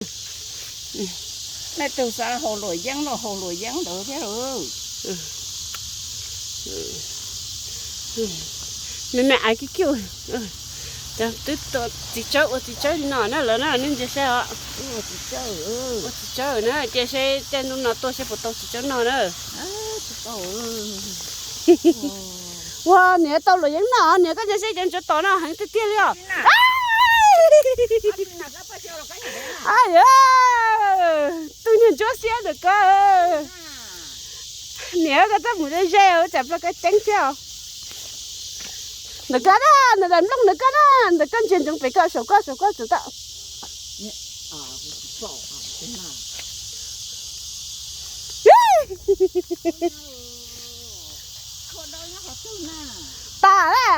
Nej tus xav haus luam yeeb los haus luam yeeb ntawd thiab. Me me aiv kiv kiuj. Twb txiv tsawb ua txiv tsawb li no na lawm na, nej ntsia saib os. Ua txiv tsawb na, cia seb tej hnub no tuaj seb puas tau txiv tsawb noj na. Ua niam tau luam yeeb noj, niam koj ntsia seb cov ntsuab tom no heev tiag tiag li os. Tus niag ntsuab xiab ntawm ko, niam koj txawj mus ze ze tsam plaub koj ceeb thiab. Ntawm ko na, ntawm daim nplooj ntawm ko na, ntawm koj ntsia ntsoov pem ko saum ko saum ko txawm tau. Tas la.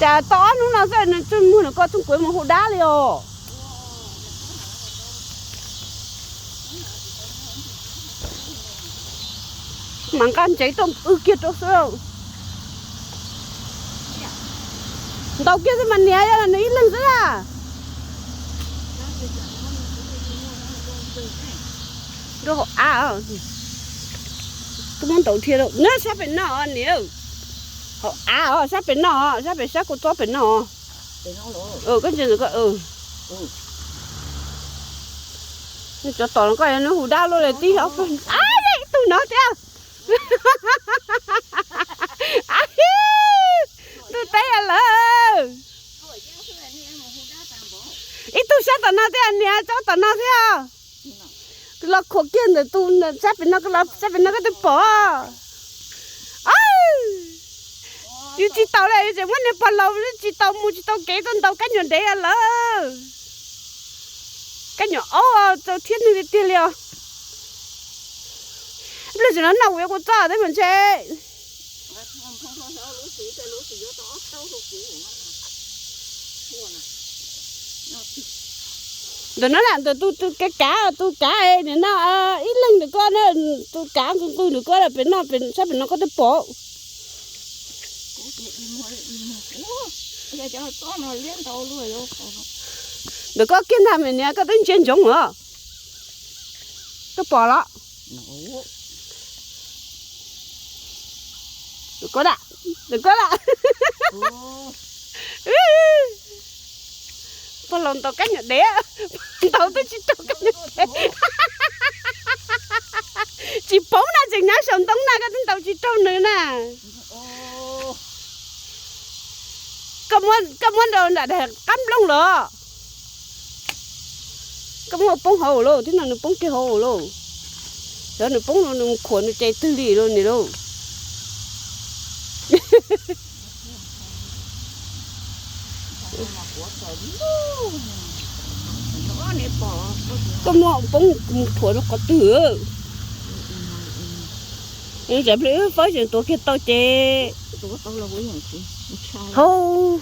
Cas tau ob hnub no xwb nws tsis muag nws ko txooj kuav mus hu dab li os. Mas nqa ntsev tuaj wb kiag rau xwb. Ntaus kiag xwb mas niam, yog nws ib leeg xwb na. Rau hauv av, twb muab ntaus dhia rau na, sab pem no niam. Hauv av os, sab pem no, sab pem sab kuv txob pem no. Koj ntsia ntawm ko. Cov tom no koj yog nws hu dab luaj li tib ob peb, ib tug no thiab. Tus teb lawm. Ib tug sab tom no thiab niam, tsob tom no thiab. Los khuam kiag ntawm tus sab pem no, sab pem no koj twb pom. Yus tsis tau li, yus tseem muab niag pog laus tsis tau mus tsis tau kev tuaj ntaus kab nyuam dev lawm. Kab nyuam aub txaus thiab neeg tiag tiag li os. Ib pliag tseem no noj kuv yuav kua txob thiab mas ntshe. Ntawm no na, ntawm tus kav kav, tus kav nim no ib leeg ntawm ko na, tus kav nqws nqws ntawm ko pem no, sab pem no koj twb pom. Ntawm ko kiag ntag me niam, koj twb ntsia ntsoov os. Koj pom los? Ntawm ko da, ntawm ko da. Pog laus ntaus kab nyuam dev, ntaus twb tsis raug kab nyuam dev. Tsis paub na, tseem nyob saum ntoo na, koj twb ntaus tsis raug nws na. Koj muab rau nram daim qab nplooj los? Koj muab poob hauv lauj, tib no nws poob kiag hauv lauj. Xyov nws poob no nws mus khuam nws ces twg li lauj niam lauj. Koj muab poob mus khuam rau qhov twg? Tsam plig wb fawb tseem tuav kiag tau ces hau.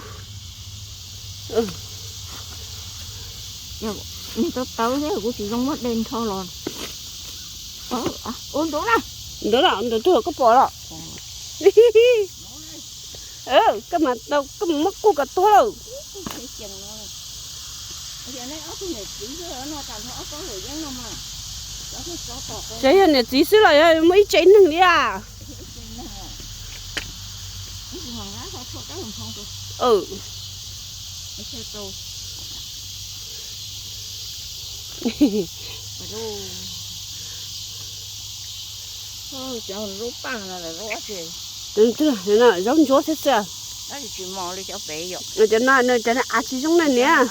Tau tawv thiab kuv tsis zoo muab de nrho los. Ua ntawd na. Ntawd los, ntawd twg koj pom los? Koj mas tau, koj mas muab kuj kom tuag lauj. Ces yog niam txiv xwb los yog muaj ib tsev neeg li a? Zaub ntsuab xwb xwb. Cov no, cov av tsis zoo na niam.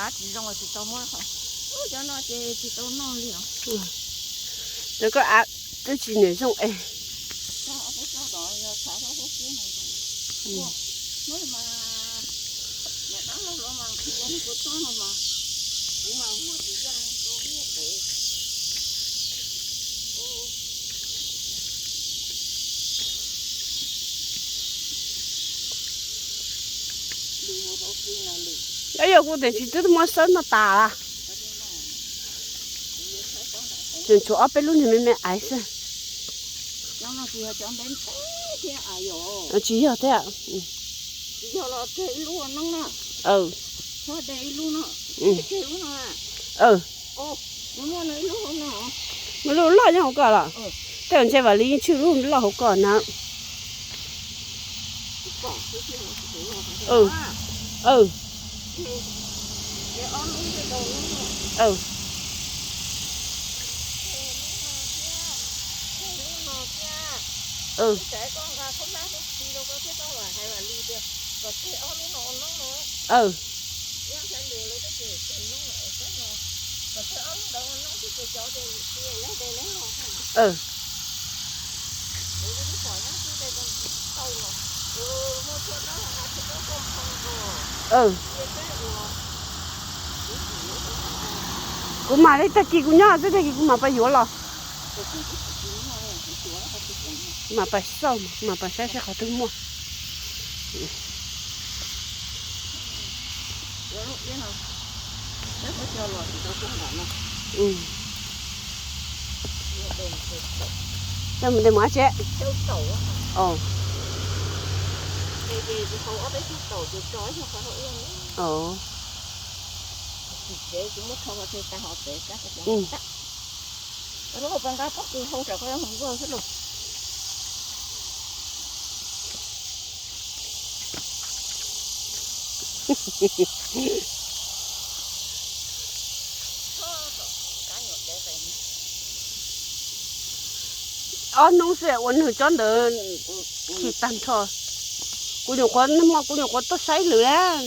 Cov koj av twb tsis niam zoo es. Yog kuv tiam sis twb muab xawb noj tas. Tseem tshuav ob peb lub niag me me aiv xwb. Tsis yog thiab. Muaj lub loj nyob hauv ko los? Tej ntshe Vam Lis yeej tshwj lub loj hauv ko na. Kuv mam li tag kis kuv nyob xwb, tag kis kuv mam pais yuav los. Mam pais xauj, mam pais saib saib qhov twg muaj. Coj mus de mus ua tsev. Ob hnub xwb ua nws tsob ntawd khi tag nrho. Kuv nyuam qhuav, kuv nyuam qhuav tuaj saib lwm lawm.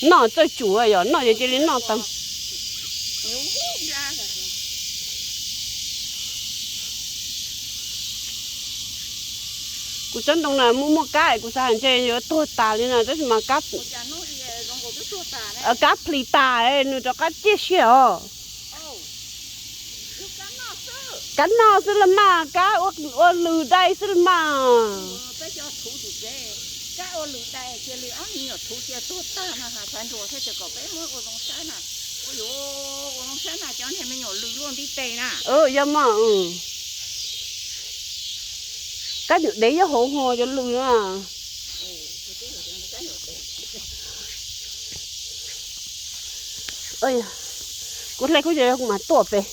Noj txawj tsum yom, noj ces cia li noj tag. Kuv tsob ntoo na muaj muaj kab, kuv xav hais ntshe yuav tuag tas li no tab sis mas kab, kab plis tas, nws rov qab ciaj sia os. Kab noj xwb los mas, kab ua lws dai xwb los mas. Yog mas, kab nyuam dev nyob hauv ho cov lws na. Kuv hle kuv ces kuv mam tuaj pem.